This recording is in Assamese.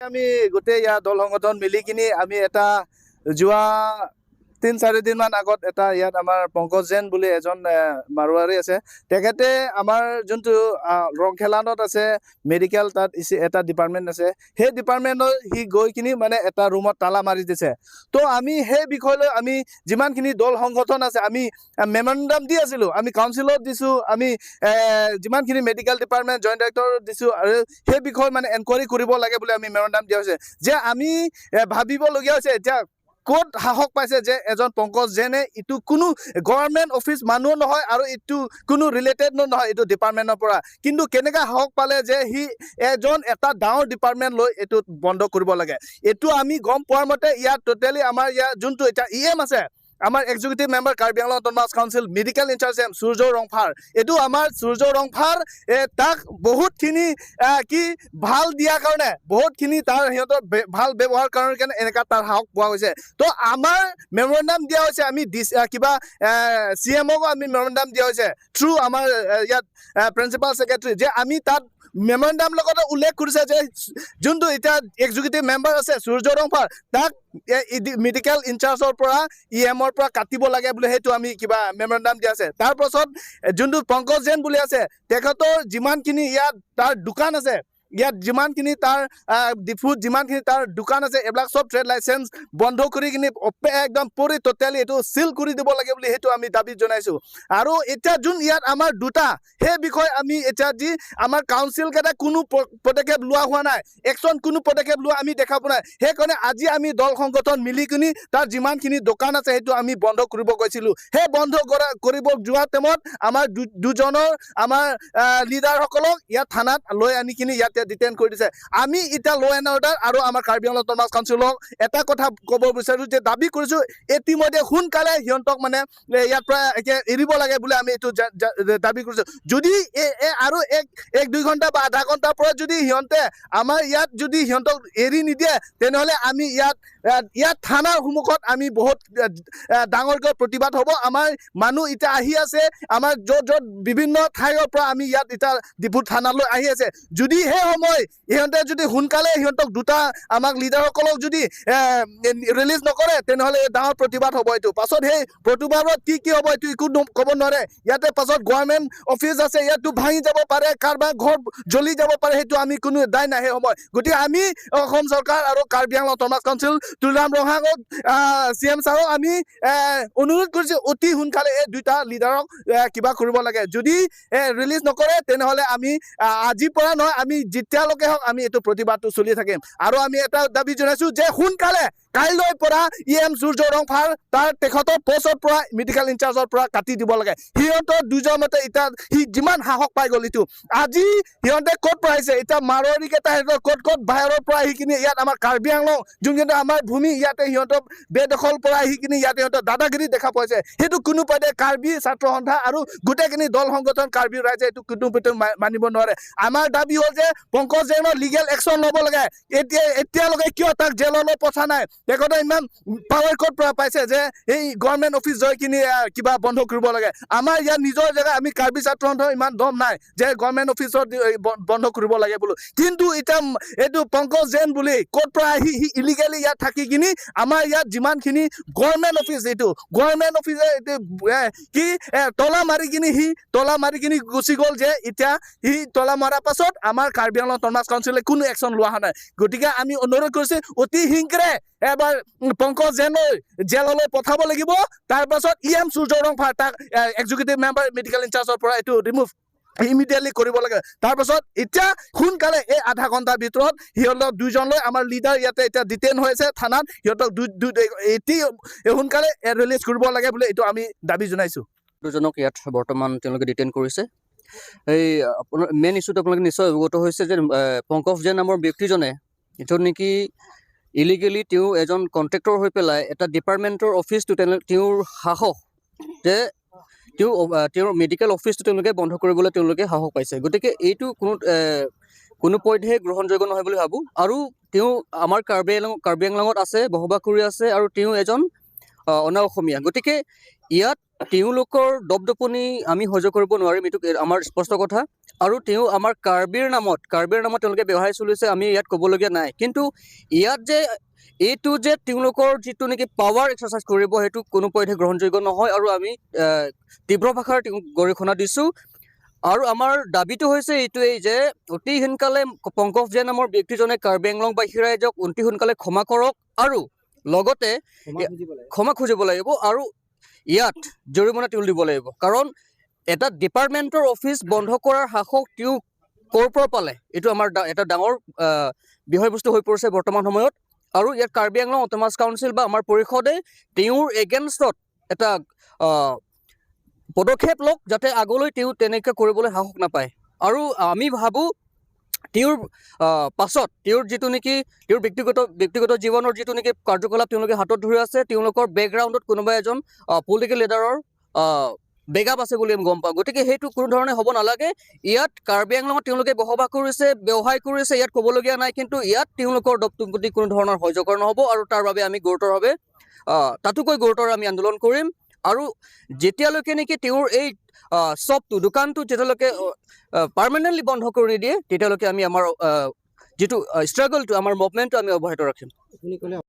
আমি গোটেই ইয়াৰ দল সংগঠন মিলি কিনি আমি এটা যোৱা 3-4 দিনমান আগত এটা ইয়াত আমাৰ পংকজ জৈন বুলি এজন মাৰোৱাৰী আছে। তেখেতে আমাৰ যোনটো ৰংখেলানত আছে মেডিকেল, তাত এটা ডিপাৰ্টমেণ্ট আছে। সেই ডিপাৰ্টমেণ্টত সি গৈ কিনি মানে এটা ৰুমত তালা মাৰি দিছে। তো আমি সেই বিষয়লৈ আমি যিমানখিনি দল সংগঠন আছে, আমি মেমৰেণ্ডাম দি আছিলোঁ। আমি কাউন্সিলত দিছোঁ, আমি যিমানখিনি মেডিকেল ডিপাৰ্টমেণ্ট, জইণ্ট ডাইৰেক্টৰ দিছোঁ আৰু সেই বিষয়ে মানে এনকুৱাৰী কৰিব লাগে বুলি আমি মেমৰেণ্ডাম দিয়া হৈছে যে আমি ভাবিবলগীয়া হৈছে, এতিয়া ক'ত সাহস পাইছে যে এজন পংকজ জৈনে, ইটো কোনো গভৰ্ণমেণ্ট অফিচ মানুহ নহয় আৰু ইটো কোনো ৰিলেটেড নহয় এইটো ডিপাৰ্টমেণ্টৰ পৰা, কিন্তু কেনেকৈ সাহস পালে যে সি এজন এটা ডাঙৰ ডিপাৰ্টমেণ্ট লৈ এইটো বন্ধ কৰিব লাগে? এইটো আমি গম পোৱাৰ মতে ইয়াত টোটেলি আমাৰ ইয়াত যোনটো এতিয়া ই এম আছে, আমাৰ executive member, Karbi Anglong autonomous council, medical in-charge M সূৰ্য ৰংফাৰ, এইটো আমাৰ সূৰ্য ৰংফাৰ তাক বহুতখিনি কি ভাল দিয়াৰ কাৰণে, বহুতখিনি তাৰ সিহঁতৰ ভাল ব্যৱহাৰ কৰাৰ কাৰণে এনেকুৱা তাৰ সাহস পোৱা গৈছে। তো আমাৰ মেমৰেণ্ডাম দিয়া হৈছে, আমি কিবা চি এমকো আমি মেমৰেণ্ডাম দিয়া হৈছে থ্ৰু আমাৰ ইয়াত প্ৰিন্সিপাল ছেক্ৰেটাৰী, যে আমি তাত মেমৰেণ্ডাম লগতে উল্লেখ কৰিছে যে যোনটো এতিয়া এক্সিকিউটিভ মেম্বাৰ আছে সূৰ্য ৰংফাৰ, তাক মেডিকেল ইনচাৰ্জৰ পৰা, ই এমৰ পৰা কাটিব লাগে বুলি সেইটো আমি কিবা মেমৰেণ্ডাম দিয়া আছে। তাৰপাছত যোনটো পংকজ জৈন বুলি আছে, তেখেতৰ যিমানখিনি ইয়াত তাৰ দোকান আছে, ইয়াত যিমানখিনি তাৰ ডিফুত যিমানখিনি তাৰ দোকান আছে, এইবিলাক চব ট্ৰেড লাইচেঞ্চ বন্ধ কৰি কিনি একদম পৰি টোটেলি এইটো চিল কৰি দিব লাগে বুলি সেইটো আমি দাবী জনাইছোঁ। আৰু এতিয়া যোন ইয়াত আমাৰ দুটা সেই বিষয়ে আমি এতিয়া যি আমাৰ কাউন্সিল কেইটা কোনো পদক্ষেপ লোৱা হোৱা নাই, একশ্যন কোনো পদক্ষেপ লোৱা আমি দেখা পোৱা নাই। সেইকাৰণে আজি আমি দল সংগঠন মিলি কিনি তাৰ যিমানখিনি দোকান আছে, সেইটো আমি বন্ধ কৰিব গৈছিলোঁ। সেই বন্ধ কৰিব যোৱা টাইমত আমাৰ দুজনৰ আমাৰ লিডাৰসকলক ইয়াত থানাত লৈ আনি কিনি ইয়াতে ডিটেইন কৰি দিছে। আমি এতিয়া ল' এণ্ড অৰ্ডাৰ আৰু আমাৰ কাৰ্বি আংলং অট'নমাছ কাউন্সিলক এটা কথা ক'ব বিচাৰিছোঁ যে দাবী কৰিছোঁ, ইতিমধ্যে সোনকালে সিহঁতক মানে ইয়াৰ পৰা এতিয়া এৰিব লাগে বুলি আমি এইটো দাবী কৰিছোঁ। যদি আৰু এক 2 ঘণ্টা বা আধা ঘণ্টাৰ পৰা যদি সিহঁতে আমাৰ ইয়াত যদি সিহঁতক এৰি নিদিয়ে, তেনেহ'লে আমি ইয়াত থানাৰ সন্মুখত আমি বহুত এ, এ, ডাঙৰকৈ প্ৰতিবাদ হ'ব। আমাৰ মানুহ এতিয়া আহি আছে, আমাৰ য'ত য'ত বিভিন্ন ঠাইৰ পৰা আমি ইয়াত এতিয়া ডিফু থানালৈ আহি আছে। যদি সেই সময় সিহঁতে যদি সোনকালে সিহঁতক দুটা আমাক লিডাৰসকলক যদি ৰিলিজ নকৰে, তেনেহ'লে এই ডাঙৰ প্ৰতিবাদ হ'ব। এইটো পাছত সেই প্ৰতিবাদত কি কি হ'ব, এইটো একো ক'ব নোৱাৰে। ইয়াতে পাছত গভৰ্ণমেণ্ট অফিচ আছে, ইয়াতো ভাঙি যাব পাৰে, কাৰোবাৰ ঘৰ জ্বলি যাব পাৰে, সেইটো আমি কোনো দায় নাই সেই সময়। গতিকে আমি অসম চৰকাৰ আৰু কাৰ্বি আংলং অট'নমাছ কাউন্সিল, তুলিৰাম ৰংহাঙক, চি এম ছাৰক আমি অনুৰোধ কৰিছোঁ, অতি সোনকালে এই দুইটা লিডাৰক কিবা কৰিব লাগে। যদি ৰিলিজ নকৰে, তেনেহ'লে আমি আজিৰ পৰা নহয়, আমি যেতিয়ালৈকে হওক আমি এইটো প্ৰতিবাদটো চলি থাকিম। আৰু আমি এটা দাবী জনাইছোঁ যে সোনকালে কাইলৈৰ পৰা ই এম সূৰ্য ৰংফাৰ তাৰ তেখেতৰ পষ্টৰ পৰা, মেডিকেল ইনচাৰ্জৰ পৰা কাটি দিব লাগে। সিহঁতৰ দুজন মতে এতিয়া সি যিমান সাহস পাই গ'ল, এইটো আজি সিহঁতে ক'ত পৰা আহিছে? এতিয়া মাৰোৱাৰীকেইটা সিহঁতৰ ক'ত ক'ত বাহিৰৰ পৰা আহি কিনি ইয়াত আমাৰ কাৰ্বি আংলং যোনখিনি আমাৰ ভূমি, ইয়াতে সিহঁতৰ বেদখল পৰা আহি কিনি ইয়াতে সিহঁতৰ দাদাগিৰি দেখা পাইছে। সেইটো কোনো পধ্যে কাৰ্বি ছাত্ৰ সন্থা আৰু গোটেইখিনি দল সংগঠন, কাৰ্বি ৰাইজে এইটো কোনো পধ্যে মানিব নোৱাৰে। আমাৰ দাবী হ'ল যে পংকজ জৈনৰ লিগেল একশ্যন ল'ব লাগে। এতিয়ালৈকে কিয় তাক জেললৈ পঠা নাই? তেখেতে ইমান পাৱাৰ ক'ত পৰা পাইছে যে এই গভৰ্ণমেণ্ট অফিচ গৈ কিনি কিবা বন্ধ কৰিব লাগে? আমাৰ ইয়াত নিজৰ জেগা, আমি কাৰ্বি ছাত্ৰ সন্থাৰ ইমান দম নাই যে গভৰ্ণমেণ্ট অফিচত এই বন্ধ কৰিব লাগে বোলো। কিন্তু এতিয়া এইটো পংকজ জৈন বুলি ক'ত পৰা আহি সি ইলিগেলি ইয়াত থাকি কিনি আমাৰ ইয়াত যিমানখিনি গভৰ্ণমেণ্ট অফিচ, এইটো গভৰ্ণমেণ্ট অফিচে এইটো কি তলা মাৰি কিনি, সি তলা মাৰি কিনি গুচি গ'ল যে এতিয়া সি তলা মৰাৰ পাছত আমাৰ কাৰ্বি আংলং অট'নমাছ কাউন্সিলে কোনো একশ্যন লোৱা হোৱা নাই। গতিকে আমি অনুৰোধ কৰিছোঁ, অতি শীঘ্ৰে এবাৰ পংকজ জৈনলৈ জেললৈ পঠাব লাগিব। তাৰপাছত ই এম সূৰ্য ৰংফাৰ, তাক এক্সিকিউটিভ মেম্বাৰ, মেডিকেল ইনচাৰ্জৰ পৰা এইটো ৰিমুভ ইমিডিয়েটলি কৰিব লাগে। তাৰপাছত এতিয়া সোনকালে এই আধা ঘণ্টাৰ ভিতৰত সিহঁতক দুজনলৈ, আমাৰ লিডাৰ ইয়াতে এতিয়া ডিটেইন হৈ আছে থানাত, সিহঁতক দুই দুই এতি সোনকালে ৰিলিজ কৰিব লাগে বুলি এইটো আমি দাবী জনাইছোঁ। দুজনক ইয়াত বৰ্তমান তেওঁলোকে ডিটেইন কৰিছে। এই আপোনাৰ মেইন ইছ্যুটো আপোনালোকে নিশ্চয় অৱগত হৈছে যে পংকজ জৈন নামৰ ব্যক্তিজনে, য'ত নেকি ইলিগেলি তেওঁ এজন কণ্ট্ৰেক্টৰ হৈ পেলাই এটা ডিপাৰ্টমেণ্টৰ অফিচটো তেওঁৰ সাহস যে তেওঁৰ মেডিকেল অফিচটো তেওঁলোকে বন্ধ কৰিবলৈ তেওঁলোকে সাহস পাইছে। গতিকে এইটো কোনো পধ্যে গ্ৰহণযোগ্য নহয় বুলি ভাবোঁ। আৰু তেওঁ আমাৰ কাৰ্বি আংলঙত আছে, বসবাস কৰি আছে আৰু তেওঁ এজন অনা অসমীয়া। গতিকে ইয়াত তেওঁলোকৰ দপদপনি আমি সহ্য কৰিব নোৱাৰিম, এইটো আমাৰ স্পষ্ট কথা। আৰু তেওঁ আমাৰ কাৰ্বিৰ নামত তেওঁলোকে ব্যৱসায় চলিছে, আমি ইয়াত ক'বলগীয়া নাই। কিন্তু ইয়াত যে এইটো যে তেওঁলোকৰ যিটো নেকি পাৱাৰ এক্সাৰচাইজ কৰিব, সেইটো কোনো পধ্যে গ্ৰহণযোগ্য নহয় আৰু আমি তীব্ৰ ভাষাৰ তেওঁক গৰিহণা দিছোঁ। আৰু আমাৰ দাবীটো হৈছে এইটোৱেই যে অতি সোনকালে পংকজ জৈন নামৰ ব্যক্তিজনে কাৰ্বি আংলংবাসী ৰাইজক অতি সোনকালে ক্ষমা কৰক আৰু লগতে ক্ষমা খুজিব লাগিব আৰু ইয়াত জৰিমনা তেওঁ দিব লাগিব। কাৰণ এটা ডিপাৰ্টমেণ্টৰ অফিচ বন্ধ কৰাৰ সাহস তেওঁ ক'ৰ পৰা পালে, এইটো আমাৰ এটা ডাঙৰ বিষয়বস্তু হৈ পৰিছে বৰ্তমান সময়ত। আৰু ইয়াত কাৰ্বি আংলং অট'নমাছ কাউন্সিল বা আমাৰ পৰিষদে তেওঁৰ এগেইনষ্টত এটা পদক্ষেপ লওক, যাতে আগলৈ তেওঁ তেনেকৈ কৰিবলৈ সাহস নাপায়। আৰু আমি ভাবোঁ তেওঁৰ পাছত তেওঁৰ যিটো নেকি তেওঁৰ ব্যক্তিগত জীৱনৰ যিটো নেকি কাৰ্যকলাপ তেওঁলোকে হাতত ধৰি আছে, তেওঁলোকৰ বেকগ্ৰাউণ্ডত কোনোবা এজন পলিটিকেল লিডাৰৰ বেকআপ আছে বুলি আমি গম পাওঁ। গতিকে সেইটো কোনো ধৰণে হ'ব নালাগে। ইয়াত কাৰ্বি আংলঙত তেওঁলোকে বসবাস কৰিছে, ব্যৱসায় কৰিছে, ইয়াত ক'বলগীয়া নাই। কিন্তু ইয়াত তেওঁলোকৰ দপদপতি কোনো ধৰণৰ সহ্য নহ'ব আৰু তাৰ বাবে আমি গুৰুতৰভাৱে, তাতোকৈ গুৰুতৰ আমি আন্দোলন কৰিম। আৰু যেতিয়ালৈকে নেকি তেওঁৰ এই শ্বপটো, দোকানটো যেতিয়ালৈকে পাৰ্মানেণ্টলি বন্ধ কৰি নিদিয়ে, তেতিয়ালৈকে আমি আমাৰ যিটো ষ্ট্ৰাগলটো, আমাৰ মুভমেণ্টটো আমি অব্যাহত ৰাখিম। আপুনি ক'লে।